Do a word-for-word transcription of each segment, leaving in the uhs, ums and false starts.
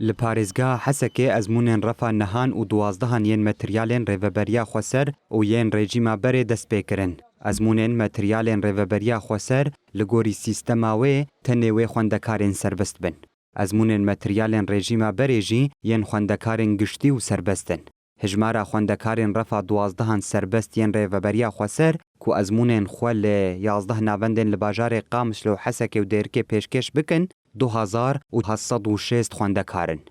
Li parêzgeha Hesekê ezmûnên refa nihan û duwazdehan yên materyalên rêveberiya xweser û yên rejîma berê dest pê kirin. Ezmûnên materyalên rêveberiya xweser li gorî sîstema wê tenê wê xwendekarên serbest bin. Ezmûnên materyalên rejîma berê jî yên xwendekarên giştî û serbest in. Hijmara xwendekarên refa duwazdehan serbest yên rêveberiya xweser ku ezmûnên xwe li yazdeh navendên li bajarê Qamişlo, Hesekê û Dêrikê pêşkêş bikin, du hezar û heft sed û şêst xwendekar in.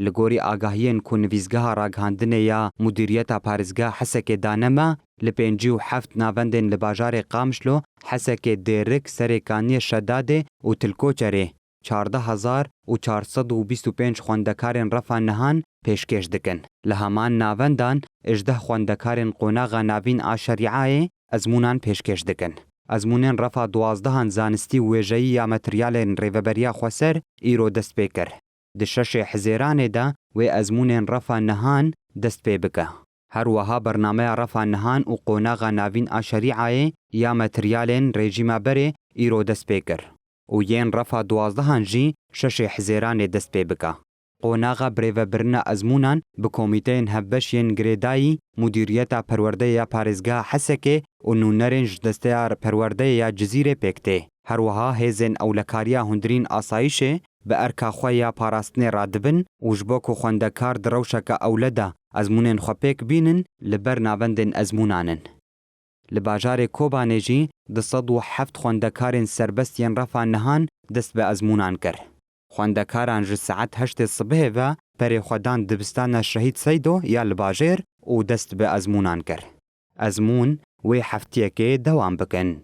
Li gorî agahiyên ku nivîsgeha ragihandinê ya Mudîriyeta Parêzgeha Hesekê dane me, li pêncî û heft navendên li bajarê Qamişlo, Hesekê, Dêrik, Serêkaniyê, Şedadê û Tilkoçerê çardeh hezar û çar sed û bîst û pênc xwendekarên refa nihan pêşkêş dikin. Li heman navendan hejdeh xwendekarên qonaxa navîn a Şerîayê ezmûnan pêşkêş dikin. Ezmûnên refa duwazdehan zanistî û wêjeyî ya materyalên rêveberiya xweser îro dest pê kir. Di şeşê Hizêranê de wê ezmûnên refa nihan dest pê bike. Her wiha bernameya refa nihan û qonaxa navîn a Şerîayê ya materyalên rejîma berê îro dest pê kir û yên refa duwazdehan jî şeşê Hizêranê dest pê bike. Qonaxa birêvebirina ezmûnan bi komîteyên hevbeş yên girêdayî Mudîriyeta Perwerdeyê ya Parêzgeha Hesekê û nûnerên ji Desteya Perwerdeyê ya Cizîrê pêk tê. Her wiha hêzên ewlekariya hundirîn asayîşê bi erka xwe ya parastinê radibin û ji bo ku xwendekar di rewşeke ewle de ezmûnên xwe pêk bînin, li ber navendên ezmûnan in. Li bajarê Kobanê jî du sed û heft xwendekarên serbest yên refa nihan dest bi ezmûnan kir. Xwendekaran ji saet heştê sibihê ve berê xwe dan dibistana Şehîd Seydo ya li bajêr û dest bi ezmûnan kir. Ezmûn wê heftiyekê dewam bikin.